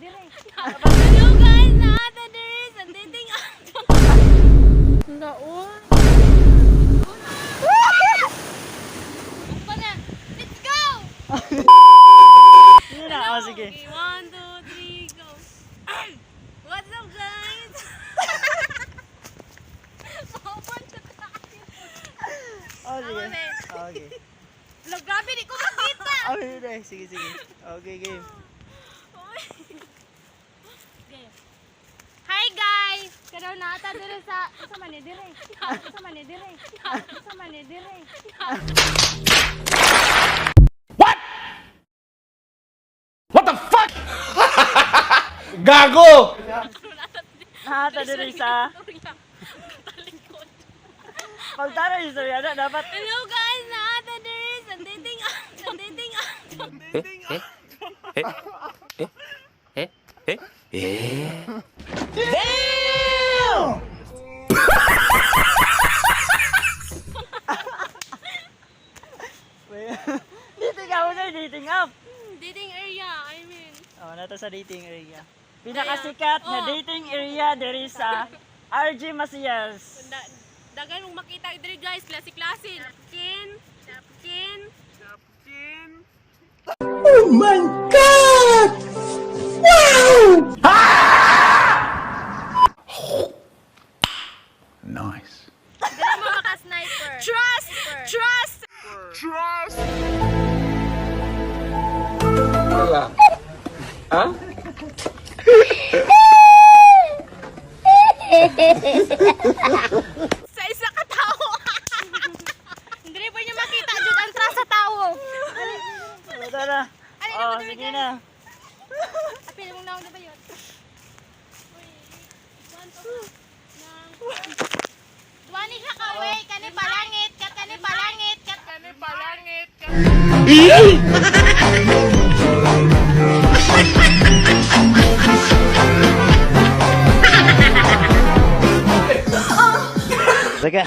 dire. Hello guys, naa ta diri sa dating app. Naon. Pa na. Let's go! Yun na, oh, sige. Okay, one, two, three, go. What's up, guys? Maupon sa tayo. Oh, sige. Ako, eh. Okay. Lo, grabe, di ko makita. Oh, yun na. Sige, sige. Okay, game. Okay. Hi, guys! Karon naa ta dire sa man ni dire. Sa man ni dire. Sa man ni dire. What the fuck? Gago! Nahata diri sa Talikod. pagtara yung istorya na dapat Hello, guys! Naa ta diri sa dating app. Sa dating app. Dating app na, dating app. Dating area, I mean. Oh, nata sa dating area. Pinakasikat na Oh. dating area diri sa RG Macias. Da dagan mong makita diri, guys, klase-klase. Napkin, napkin. Nice. Dili mo maka-sniper. Trust! Trust! Sa isa ka tao. Hindi pa niya makita jud ang trust sa tao. Oh, tara. Alin na Oh, ba diri, sige na. Apil mong naong na ba yun? Uy, one, two, nang. Duani siya ka wey, kani palangit, kat kani palangit, kat kani palangit. Sige.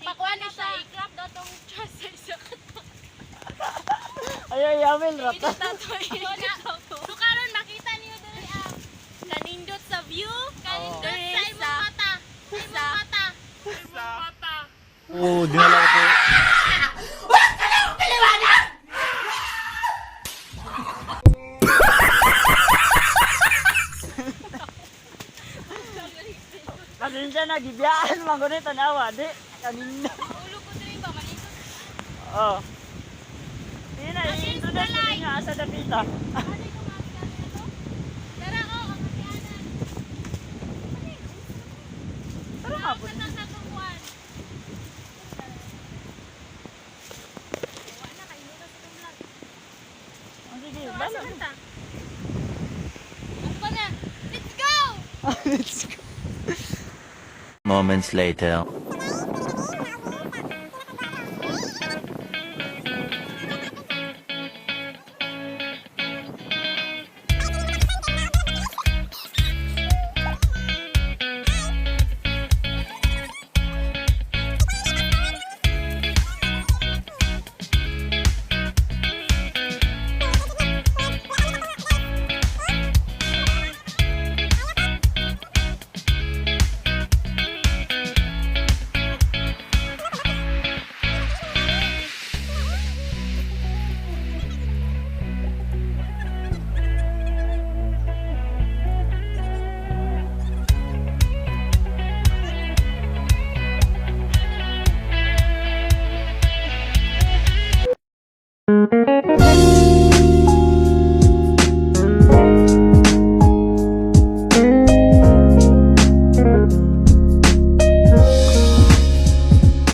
Pakuan na siya, i-crop daw tong trust sa isa ka tao. Ay, ay, Amel, rata. Edit na to, edit na to. So karon makita niyo diri ang Kanindot sa view, kanindot diri sa imong mata. Sa imong mata. Oh, dinala ko po. Pasensya na, gibiyaan man ko ni tanawa. Di, kanina. Ulo ko diri ba manindot. Oh. Sige na, i-introduce ko din nga sa dapita. Ano yung mga na to? Tara oh, ang kasianan. Tara nga po. Sa sa tungkuan. Wala na kayo sa itong vlog. Oh, sige, So, bala. asa man ta? Ano ba na? Let's go! Let's go. Moments later.